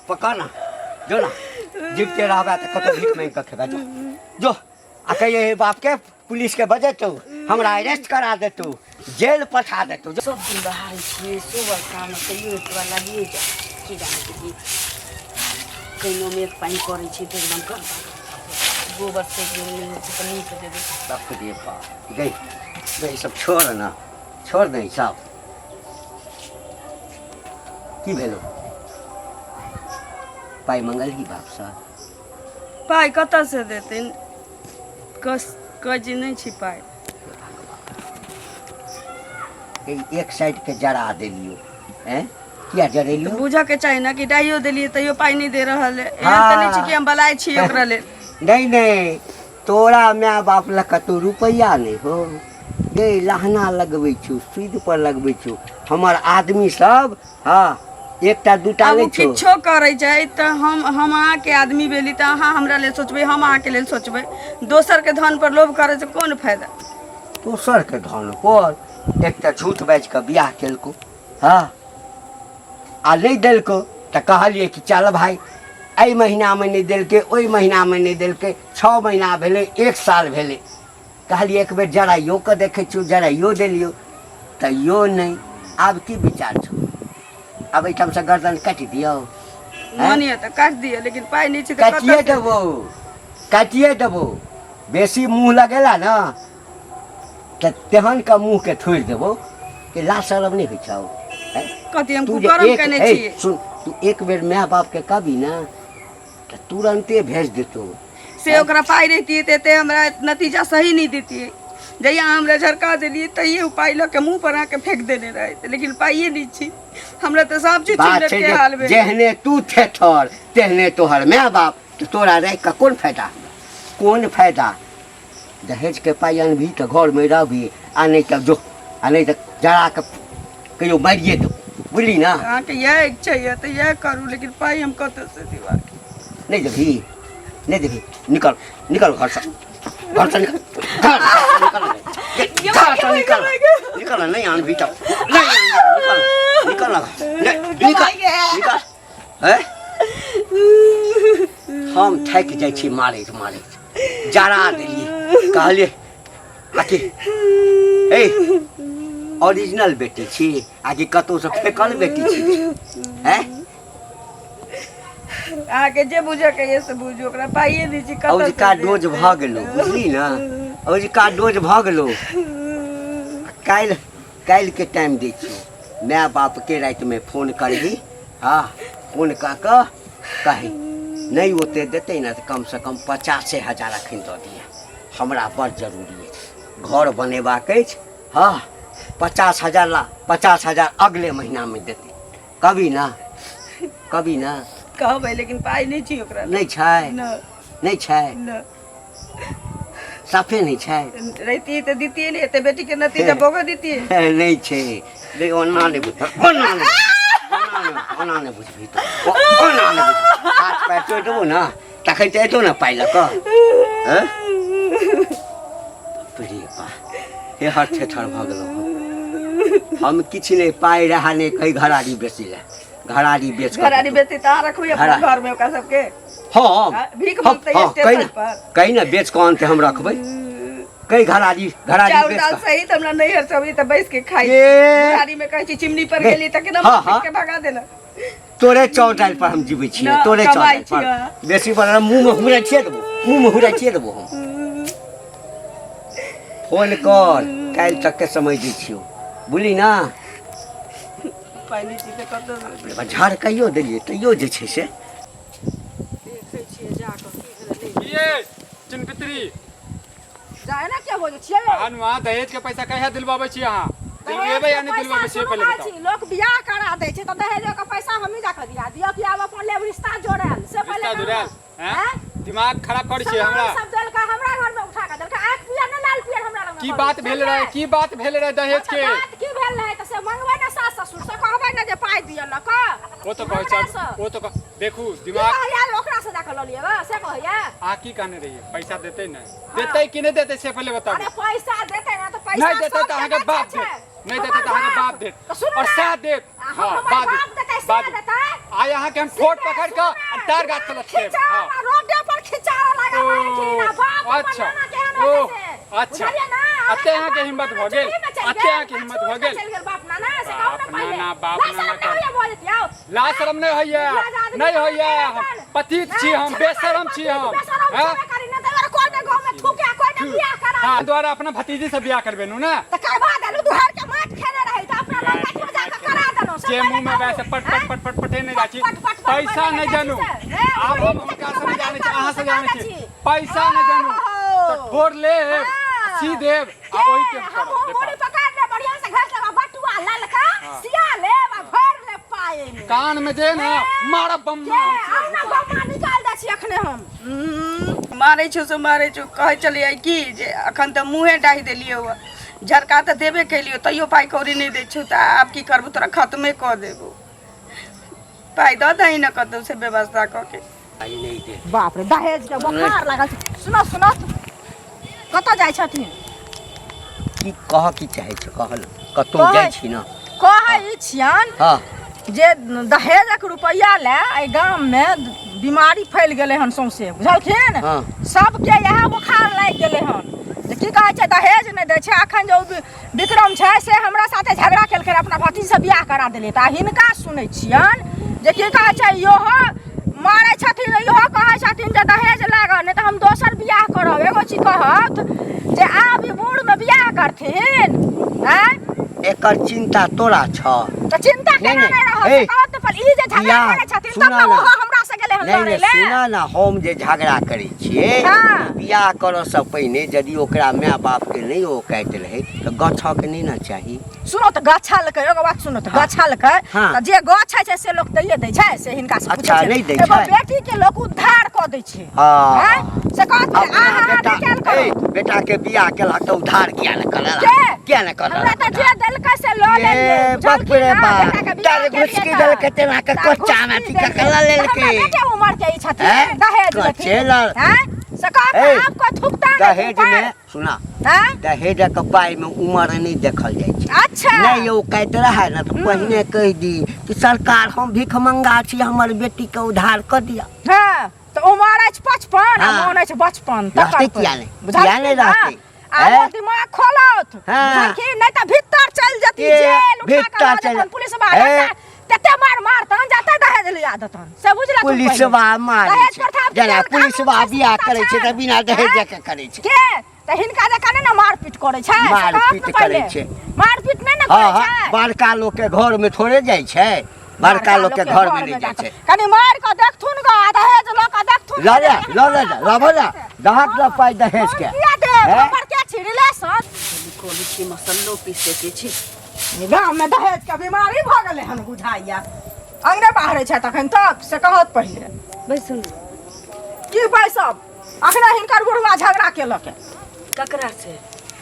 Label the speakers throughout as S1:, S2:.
S1: पकड़ ना जो ना जीवते रहबे तऽ कतौ भीख मांगि कऽ खेबै जो जो आ कहिए हे बाप के पुलिस के बजेतौ हमरा अरेस्ट करा देतौ जेल पठा देतौ
S2: सब दिन बहारै छियै सुबह शाम तैयो एतबा लागिए जाइ की जाने कि कहिनो मेघ पानि करै छै तऽ एकदम गन्दा गोबर से नहि होइ छै तऽ नीक देबै।
S1: बाप रे बाप, गई गई, सब छोड़ ना, छोड़ दे सब। की भेलो? पाइ मंगलही बापसँ?
S2: पाइ कतऽसँ देतै? कस कहै छी नहि छी पाइ।
S1: एक साइड के जरा देलियो हैं? किया जरेलियो?
S2: बुझऽ के चाही ने कि डाइयो देलियै तैयो पाइ नहि दे रहल है। एहन तऽ नहि छै कि हम बलाय छी ओकरा लेल।
S1: नहीं नहीं, तोरा माय बाप लग कतौ रुपैआ नहि हो गे। लहना लगबै छौ, सूद पर लगबै छौ हमर आदमी सब। हाँ, एकटा दूटा
S2: आब ओ
S1: नहि छौ।
S2: किछो करै छै तऽ हम अहाँके आदमी भेली तऽ अहाँ हमरा लेल सोचबै, हम अहाँके लेल सोचबै। दोसरके धन पर लोभ करै से कोन फायदा?
S1: दोसर के धन पर एकटा झूठ बाजि कऽ बियाह केलको। हाँ, आ नहि देलको तऽ कहलियै कि चल भाई, एहि महीनामे नहि देलकै, ओहि महीनामे नहि देलकै, 6 महीना भेलै, एक साल भेलै, कहलियै एक बेर जराइयो कऽ देखै छियौ। जराइयो देलियौ तैयो नहि। आब की विचार छौ? आब एहिठामसँ गर्दन काटि दियौ?
S2: मन यऽ तऽ काटि दिअ, लेकिन पाइ नहि छै तऽ
S1: काटिए
S2: कतऽ से?
S1: देबौ, काटिए देबौ। बेसी मुँह लगेला ने तऽ तेहन के मुँहके थोड़ि देबौ कि लाज शरम नहि होइ छौ? हैं?
S2: कथी हम
S1: तू जे
S2: कुकर्म
S1: एक
S2: केने
S1: ए,
S2: छियै?
S1: सुन, तू एक बेर माय बाप के कहबी ने तऽ तुरन्ते भेज देतौ।
S2: से ओकरा पाइ रहितियै तऽ एते हमरा नतीजा सही नहि दैतियै। जहिया हमरा झरका देलियै तहिये ओ पाइ लऽ के मुँह पर अहाँके फेंक देने रहै, लेकिन पाइए नहि छी हमरा तऽ सब चीज
S1: बात छै
S2: के
S1: जे
S2: हाल भेल।
S1: जेहने तू थेथर तेहने तोहर माय बाप, तऽ तोरा राखि कऽ कोन फायदा? कोन फायदा? दहेज के पाइ अनबही तऽ घरमे रहबही, आ नहि तऽ जो, आ नहि तऽ जरा कऽ कहियो मारिए देबौ, बुझली ने?
S2: अहाँके इएह इच्छा यऽ तऽ इएह करू, लेकिन पाइ हम कतऽसँ दिवा?
S1: नहि देबही, नहि देबही। निकल, निकल घरसँ, घरसँ निकल, घरसँ निकल, घरसँ निकल, निकल। नहि आनबही तऽ नहि आनबही, निकल, निकल ना, नहि, निकल, निकल। हैं? हम थाकि जाइ छी मारैत मारैत। जरा देलियै, कहलियै अथी ए ओरिजिनल बेटी छी आ कि कतहुसँ फेकल बेटी छी? हैं?
S2: अहाँके जे बुझऽ के यऽ से बुझू, ओकरा पाइए नहि छी, कतऽ से
S1: औजका डोज
S2: देतै?
S1: भऽ गेलौ, बुझली ने? औजका डोज भऽ गेलौ। काल्हि, काल्हिके टाइम दै छियौ। माय बापके रातिमे फोन करही। हँ, फोन कऽ कऽ कही, नहि ओते देतै ने तऽ कमसँ कम 50,000 एखन दऽ दिअ, हमरा बड़ जरूरी अछि, घर बनेबाक अछि। हँ, 50,000 ला, 50,000 अगले महीनामे देतै। कभी ना, कभी ना।
S2: कहबै, लेकिन पाइ नहि छी ओकरा।
S1: नहि छै?
S2: नहि।
S1: नहि छै?
S2: नहि।
S1: साफे नहि छै?
S2: रहितियै तऽ दितियै ने, एते बेटीके नतीजा भोगऽ दितियै?
S1: नहि छै। नहीं, ओना नहि बुझ, ओना नहि, ओना नहि, ओना नहि बुझबही तू, ओना नहि बुझबही। हाथ पैर तोड़ि देबौ ने तखन तऽ एतौ ने पाइ लऽ कऽ। हँ? बाप रे बा, हे हर थेथर भऽ गेलहुँ हम। हम किछु नहि, पाइ रहा नहि कहीं घरारी बेचै लए, घरारी बेच कऽ
S2: घरारी
S1: देतौ।
S2: बेचतै तऽ अहाँ रखबै अपना घर में ओकरा सबके?
S1: हँ।
S2: हाँ, भीख
S1: हम
S2: मांगतै
S1: हँ,
S2: स्टेशन
S1: कही ने
S2: पर।
S1: कही ने, बेच कऽ आनतै, हम रखबै। कई घरारी, घरारी
S2: चाउर
S1: बेच
S2: दाल
S1: कऽ
S2: सहित हमरा नैहर से अबै तऽ बैस के खाइ।
S1: ए।
S2: घरारी में कहै छी चिमनी पर
S1: गे,
S2: गेली तऽ केना
S1: हाँ,
S2: मुँह
S1: हाँ।
S2: के भगा देलक।
S1: तोरे चाउर दालि पर हम जीबै छियै।
S2: ना,
S1: तोरे चाउर
S2: कमाइ
S1: दालि पर।
S2: छियै।
S1: बेसी पर मुँह मे हुरै छियै देबो, मुँह मे हुरै छियै देबो हम। फोन कर, काल्हि तक के समय दै छियौ, बुझली ना?
S2: पानि छी तऽ कतऽ
S1: झाड़ कहियो देलियै तैयो जे छै से
S2: देखै छियै जा कऽ की भेलै नहि।
S3: ये चिनपित्री
S4: जाए ना क्या बोले छियै?
S3: अहाँ दहेज के पैसा कहिया दिलवाबै छी? अहाँ दिलवेबै या नहि दिलवाबै छी, पहिले बताउ।
S4: लोक बियाह करा दै छै तऽ दहेजो के पैसा हमही जाके दिया दियौ कि आब अपन लेब रिश्ता जोड़ायल से पहिले
S3: रिश्ता
S4: कहू
S3: जोड़ायल
S4: ने।
S3: हैं?
S4: हैं?
S3: दिमाग खराब करै छियै
S4: सामान
S3: हमरा।
S4: सब देलकै, हमरा घर में उठा के देलकै, आँख पियर ने लाल पियर हमरा लग में
S3: की
S4: करू।
S3: बात भेल रहे? की बात भेल रहे दहेज
S4: तऽ
S3: के?
S4: बात की भेल रहे तऽ से मंगबै ने सास ससुर से, कहबै ने जे पाइ दिअ लऽ कऽ।
S3: ओ तऽ कहै छै
S4: हमरासँ।
S3: ओ तऽ देखू
S4: की
S3: दिमाग
S4: कहैया? ओकरा से जाके लऽ लिअ गऽ, से कहैया।
S3: अहाँ की कहने रहियै? पैसा देतै नहि देतै कि नहि देतै से पहिले बताबू।
S4: अरे पैसा देतै ने तऽ पैसा
S3: नहि देतै
S4: सब
S3: तऽ अहाँके
S4: जगह
S3: बाप
S4: छै।
S3: देत, नहि देतै तऽ
S4: हमर
S3: अहाँके बाप देत
S4: तऽ सुनू
S3: और
S4: ने,
S3: साथ देत।
S4: आ
S3: हाँ,
S4: हमर
S3: बाद
S4: बाप देतै से
S3: बाद
S4: देतै।
S3: आइ अहाँके हम ठोर पकड़ कऽ आ डार गाछ पर लटकेब।
S4: खिंचा
S3: हँ।
S4: रोडे पर खिंचा लगा
S3: ओ,
S4: बाप हमर
S3: अच्छा
S4: नाना केहन
S3: ओ
S4: होइ छै से।
S3: अच्छा
S4: बुझलियै ना?
S3: अते अहाँके हिम्मत भऽ गेल
S4: चुल्ही में चलि
S3: अते अहाँके
S4: गेल,
S3: हिम्मत भऽ गेल
S4: चलि गेल बाप नाना से कहू
S3: बाप
S4: ने पहिले।
S3: नाना, बाप
S4: लाज
S3: नाना
S4: शरम
S3: कर।
S4: नहि होइए बजैत यौ।
S3: लाज शरम नहि होइए
S4: लाज आदमी
S3: नहि होइए
S4: के
S3: हम
S4: नहि
S3: पतित छी हम
S4: नहि,
S3: बेशरम छी हम
S4: बेशरम
S3: हैं?
S4: छेबे करी, नहि तऽ एगो कोइ ने गाँवमे थूके, कोइ ने बियाह करा।
S3: हाँ द्वारा अपना भतीजी से बियाह करबेनु ने
S4: तऽ करबा देलहुँ, दुहर के माटि खेने रहै तऽ अपना लड़का के जा कऽ करा देलहुँ। से
S3: जे
S4: पहिले
S3: मुंह में
S4: कहू।
S3: वैसे पट पट पट पट पटे नहीं जाइ छी
S4: पट, पट, पट,
S3: पैसा
S4: पट,
S3: नहीं
S4: पट,
S3: जानू
S4: से। हे,
S3: आब हम
S4: वही
S3: हुनका
S4: तऽ
S3: से नहीं जानै छी अहाँ से
S4: बाजै
S3: जानै छी
S4: छी।
S3: पैसा नहीं जानू
S4: ओहो।
S3: तऽ ठोर लेब
S4: हाँ।
S3: सी देब
S4: के
S3: आ ओहि के
S4: हम
S3: करब
S4: मुड़ी
S3: व्यापार।
S4: पकड़ ले बढ़िया से घस लेब आ बटुआ ललका सिया लेब आ भर लेब पाए में।
S3: कान में जे ने मारब बम
S4: के आउ ना बम्मा निकाल दै छी अखने हम।
S2: मारै छौ से मारै छौ कहै छलियै कि जे अखन तऽ मुँहे डाहि देलियौ हँ झरका तऽ देबे केलियौ तैयो पाइ कौड़ी नहि दै छौ तऽ आब की करबौ तोरा खतमे कऽ देबौ पाइ दऽ दही ने कतौ से व्यवस्था कऽ के
S1: पाइ नहि दे
S4: बाप रे दहेज के बोखार लागल छै। सुनो सुनो कतऽ जाइ छथिन?
S1: की कह की चाहै छै कहल कतौ जाइ छी ने
S4: कहै छियन
S1: हँ
S4: जे दहेजक रुपैआ लए एहि गाममे बीमारी फैल गेलै हन सौंसे बुझलखिन
S1: हँ।
S4: सबके इएह बोखार लागि गेलै हन जे की कहै छै दहेज नहि दै छै अखन जे ओ विक्रम छै से हमरा साथे झगड़ा केलकै अपना भतीज से बियाह करा देलियै तऽ हिनका सुनै छियन जे की कहै छै इहो मारै छथिन इहो कहै छथिन जे दहेज लागल नहि तऽ हम दोसर बियाह करब एगो चीज कहत जे आब ई बूढ़मे बियाह करथिन आँय
S1: एकर चिंता तोरा छ
S4: तऽ चिंता
S1: नहि,
S4: केना
S1: नहि,
S4: नहि रहत
S1: ए,
S4: से कहत तऽ पर ई जे झगड़ा
S1: बियाह,
S4: करै छथिन तब
S1: सुना
S4: ने
S1: ना।
S4: ओहो हमरा से गेलै हन
S1: नहि
S4: लड़ै
S1: नहि
S4: लए
S1: सुना ना हम जे झगड़ा करै छियै
S4: हाँ।
S1: बियाह करऽसँ पहिने यदि ओकरा माय बापके नहि औकाति रहै तऽ गछऽके नहि ने चाही
S4: सुनो तऽ गछलकै एगो बात सुनो तऽ गछलकै
S1: हाँ।
S4: तऽ जे गछै छै से लोक दैये दै छै से हिनका से
S1: अच्छा,
S4: पूछै छै
S1: नहि दै
S4: एगो
S1: छै?
S4: बेटी के लोक उद्धार कऽ दै छै
S1: हाँ।
S4: हैं? से कहत
S1: अपना
S4: अहाँ
S1: बेटा
S4: निकाल करू
S1: ए, बेटा के बियाह केलक तऽ उधार किया ने करल
S4: के?
S1: किया ने करल
S4: हमरा तऽ जे देलकै से लऽ
S1: ए,
S4: लेलियै
S1: बाप रे
S4: बुझलखिन ना?
S1: बाप
S4: बेटा के बियाह
S1: तार
S4: केलियै
S1: घुसकी
S4: तऽ।
S1: देलकै तेना के
S4: तार
S1: कोच्चा मे
S4: घुसकी
S1: अथी कऽ
S4: देलकै।
S1: के लऽ लेलकै
S4: हमरा बेटे उमर के ई छथिन
S1: हैं?
S4: दहेज
S1: कच्चे
S4: लेथिन
S1: लड़-
S4: हैं? से कहत
S1: ए,
S4: आब कोइ थुकता नहि
S1: दहेज
S4: ऊपर।
S1: में सुना
S4: हैं?
S1: दहेजक पाइ में उमर नहि देखल जाइ छै
S4: अच्छा
S1: नहि यौ कहैत रहै ने तऽ पहिने कहि दी कि सरकार हम भिखमंगा छी हमर बेटीके उधार कऽ दिअ
S4: हाँ तऽ उमर अछि 55 आ
S1: हाँ।
S4: मोन अछि बचपन
S1: रहतै
S4: तकर
S1: किया नहि?
S4: बुझलखिन
S1: किया नहि
S4: ना?
S1: रहतै?
S4: आब
S1: हैं?
S4: दिमाग खोलत
S1: हाँ।
S4: बुझलखिन नहि तऽ भीतर चलि जेती
S1: के
S4: जेल उठा कऽ
S1: भीतर
S4: लऽ
S1: चलि-
S4: जेतन पुलिस बा
S1: हैं?
S4: तते मार मारतन जते दहेज लिया देतन से बुझलथुन
S1: पुलिसवा मारै
S4: दहेज
S1: छै
S4: प्रथा
S1: जेना
S4: केहन
S1: पुलिसवा
S4: कानून छै,
S1: बियाह
S4: से
S1: करै छै तऽ बिना दहेज के करै छै
S4: के तऽ हिनका जकाँ नहि ने मारपीट करै छै से कहत ने
S1: मारपीट
S4: पहिले।
S1: करै छै।
S4: मारपीट नहि ने
S1: हँ
S4: करै
S1: हँ
S4: छै
S1: बड़का लोकके घरमे थोड़े जाइ छै बड़का लोकके घरमे नहि जाइ छै
S4: कनि मारि कऽ देखथुन गऽ आ दहेज लऽ कऽ देखथुन
S1: लऽ ले लऽ ले लबो ले दहक लऽ पाइ दहेज के
S4: किया देब
S1: हैं?
S4: हमर के छी रिलेशन
S2: कहै छी मसल्लो पीसे के छै
S4: गाममे दहेज के बीमारी भऽ गेलै हन बुझाइया अंगने बाहरे छै तखन तक से कहत पहिले
S2: बैसू ने
S4: की बैसब अखने हिनकर बुढ़वा झगड़ा केलक
S2: ककरा से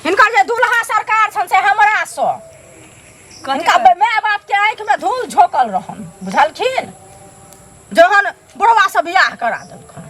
S4: हिनकर जे दूल्हा सरकार छन से हमरा सँ हिनका माय बाप के आँखि में धूल झोंकल रहन बुझलखिन जहन बुढ़वा से बियाह करा देलखन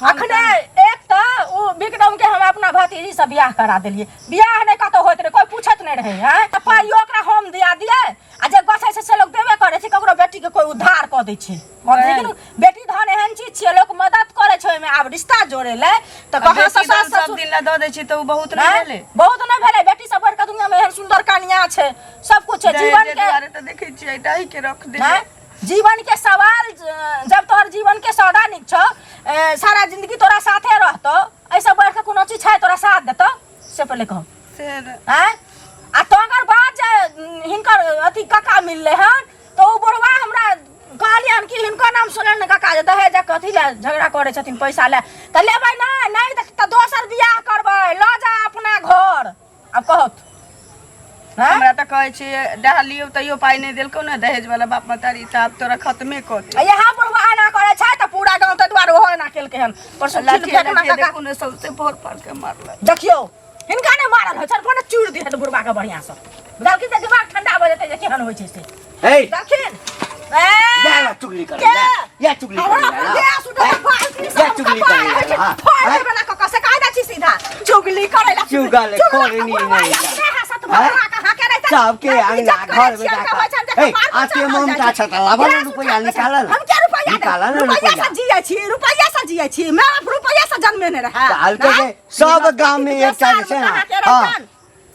S4: अखने एक तऽ ओ विक्रम के हम अपना भतीजी से बियाह करा देलियै बियाह नहि कतौ होइत रहै कोइ पूछैत नहि रहै हैं तऽ पाइयो ओकरा हम दिया दियै आ जे गछै छै से लोक देबे करै छै ककरो बेटी के कोइ उद्धार कऽ दै छै लेकिन बेटी धन एहन चीज छियै लोक मदद करै छै ओहिमे आब रिश्ता जोड़े ले तऽ कहाँ
S2: बेटी
S4: ससुर
S2: दान सब
S4: ससुर
S2: दिन ला दऽ दै छै तऽ ओ बहुत नहि
S4: नहि,
S2: भेलै
S4: बहुत नहि भेलै बेटी सब बढ़िके दुनिया में एहन सुंदर कन्या छै सब कुछ छै जीवन
S2: दहेजे
S4: के
S2: दुआरे तऽ देखै छियै डाहि के रख देले
S4: नहि, जीवन के सवाल जब तोहर जीवन के सौदा निक छौ सारा जिंदगी तोरा साथे रहतौ ऐसे बढ़ के कोनो चीज छै तोरा साथ देतौ से पहिले कहू
S2: से ने।
S4: आँय आ तकर बाद जे हिनकर अथी काका मिललै हन तऽ ओ बुढ़वा हमरा कहलियनि कि हिनकर नाम सुनल ने काका जे दहेजक अथी लए झगड़ा करै छथिन पैसा लए तऽ लेबै नहि नहि तऽ दोसर बियाह करबै लऽ जा अपना घर आब कहत हँ?
S2: हमरा तऽ कहै छियै डालियौ तैयो पाइ नहि देलकौ ने दहेज वाला बाप महतारी तऽ आब तोरा खतमे कऽ दे
S4: आ इएह बुढ़वा एना करै छै तऽ पूरा गाँव ताहि दुआरे ओहो एना केलकै हन परसू
S2: लाठी
S4: फेकना
S2: लाठी
S4: काका
S2: देखू ने सौंसे भोर फाड़ के मारलक
S4: देखियौ हिनका नहि मारल होइ छनि कोना चूड़ दिहन बुढ़वा के बढ़िआँ सँ बुझलखिन तऽ दिमाग ठंडा भऽ जेतै जे केहन होइ छै से
S1: हे
S4: बुझलखिन
S1: जा ना चुगली कर
S4: के?
S1: जा या चुगली कर
S4: हमरा पर गैस उठल बाल्टी से
S1: या चुगली
S4: कपार
S1: करे
S4: होइ छै,
S1: हाँ,
S4: फोड़
S1: हाँ।
S4: देबै ना कऽ कऽ, से कायदा छी सीधा चुगली करै ला
S1: चुगल
S4: चुगला
S1: खोरनी
S4: बुढ़वा
S1: नहीं
S4: अपने हंसत
S1: हाँ?
S4: भगवा कहाँ के रहता
S1: सबके
S4: मायके
S1: अंगना
S4: इज्जत करै
S1: घर में
S4: छियै,
S1: जाकर
S4: कहै छनि जे
S1: ए,
S4: कपार पर
S1: आते
S4: चढ़ल
S1: ममता
S4: जाइ
S1: छ त लाबऽ ने
S4: गिलास
S1: रुपैआ
S4: उठा कऽ
S1: निकालऽ ने
S4: हम क्या रुपैआ
S1: निकालऽ ने
S4: रुपैआ
S1: रुपैआ
S4: से जियै छी, रुपैआ से जियै छी, माय बाप रुपैआ से जन्मेने रहै।
S1: कहलकै जे सब गाम में एकटा जे छै ने हँ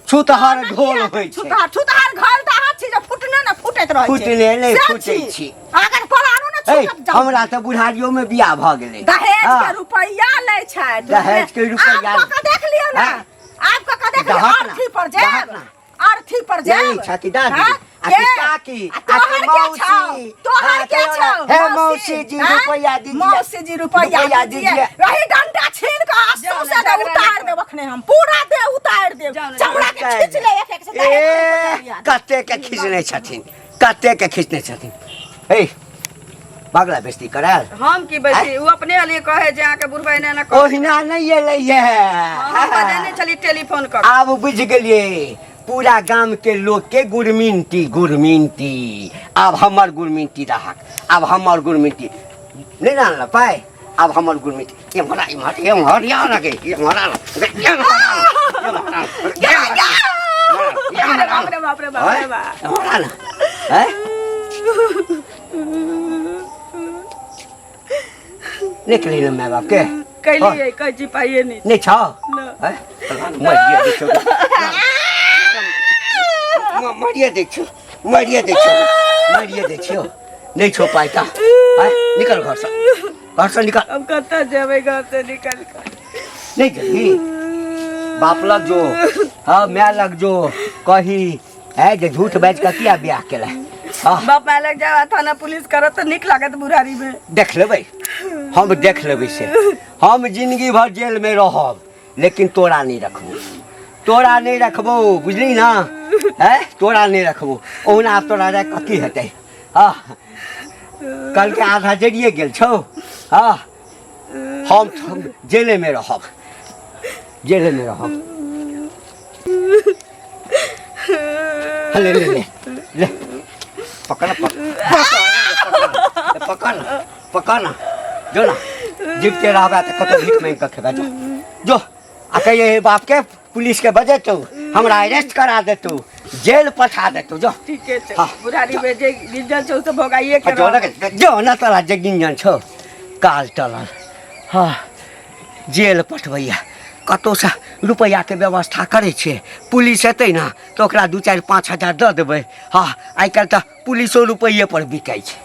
S1: छुतहर घोल होइ छै।
S4: छुतहर छुतहर घोल तऽ अहाँ छी जे फुटने ने फुटैत रहै छै।
S1: फुटने नहि
S4: से
S1: फुटै छी।
S4: अहाँके परानो ने
S1: ए
S4: छूटत जाउ।
S1: हमरा तऽ बुढ़ारियो में बियाह भऽ गेलै।
S4: दहेज
S1: हँ।
S4: के रुपैआ लै छथि।
S1: दहेज के रुपैआ।
S4: आब कऽ के देख लियौ ने।
S1: हँ।
S4: आब कऽ के देख लियौ
S1: दहक ना,
S4: अर्थी पर
S1: दहक
S4: जायब।
S1: ना।
S4: अर्थी पर जायब।
S1: नहीं छथि दादी
S4: हँ?
S1: आ
S4: के?
S1: कि काकी
S4: आ
S1: आ कि
S4: तोहर के छौ?
S1: मौसी
S4: तोहर
S1: हाँ,
S4: के छौ?
S1: हे मौसी जी
S4: हाँ?
S1: रुपैआ दीजिए।
S4: मौसी जी रुपैआ
S1: रुपैआ
S4: दीजिए।
S1: दीजिए।
S4: रही डंडा छीन के आ
S2: जाओ ना,
S4: सौंसे दे
S2: झगड़ा
S4: उतार
S2: नहीं
S4: देब अखने हम पूरा दे उतार देब।
S2: जाओ ना,
S4: चमड़ा के खींच ले एक एक से दहेज
S1: ए
S4: के रुपैआ।
S1: कते के खींचने छथिन, कते के खींचने छथिन। ए बगला बेइज्जती करायल।
S2: हम की बेइज्जती, उ अपने अलिए कहे जे अहाँके बुढ़बा एना एना करै।
S1: ओहिना नहि एलै ये।
S2: हम बजेने छली टेलीफोन कऽ।
S1: आब बुझि गेलियै पूरा गाम के लोग के गुरमिनती गुरमिनती। आब हमर गुरमिनती रहक, आब हमर गुरमिनती नहि जानल पाइ। आब हमर गुरमिनती एम्हर आ, एम्हर एम्हर या ना गे, एम्हर आ, एम्हर आ, एम्हर आ,
S2: बाप रे बाप रे बाप रे बाप।
S1: एम्हर आ ना, हैं? निकली ना माय बाप के
S2: कैलियै कहै छी पाइए नहि।
S1: नहि छौ?
S2: ना।
S1: हैं? मरिए दै छौ, मरिए दै छौ, मरिए दै छौ, मरिए दै छियौ। नहि छौ पाइ तऽ आँय, निकल घरसँ, घरसँ निकल।
S2: हम कतऽ जेबै घर से निकल कऽ?
S1: नहि जेबही? बाप लग जो, हाँ माय लग जो, कही है जे झूठ बाजि कऽ किया बियाह केला। हाँ।
S2: बाप माय लग जाए थाना पुलिस करत तऽ नीक लागत बुढ़ारी में?
S1: देख लेबै हम, देख लेबै से हम जिंदगी भर जेल में रहब लेकिन तोरा नहीं रखबो, तोरा नहीं रखबो, बुझली ना? है तोरा नहीं रखबो। ओहुना आब तोरा राखि कऽ की हेतै? हाँ कल के आधा जरिए गेल छौ। हाँ हम जेले में रहब, जेले में रहब। ले ले ले ले पकड़ पकड़ पकड़ पकड़ ना, जो ना जीवते रहबा तऽ कतौ भीख मांगि कऽ खेबा। जो जो आ कहिए बाप के पुलिस के बजेतौ, हमरा अरेस्ट करा देतौ, जेल पठा देतौ। जो।
S2: ठीके छै।
S1: हाँ।
S2: बुढ़ारी में जे गिंजन छौ से भोगाइए के
S1: जो
S2: रहब।
S1: ना, जो ना तोरा जे गिंजन छौ काल टलल। हाँ जेल पठबैया, कतौसँ रुपैआके व्यवस्था करै छियै। पुलिस एतै ने तऽ ओकरा 2 4 5 हजार दऽ देबै। हँ आइ काल्हि तऽ पुलिसो रुपैए पर बिकाइ छै।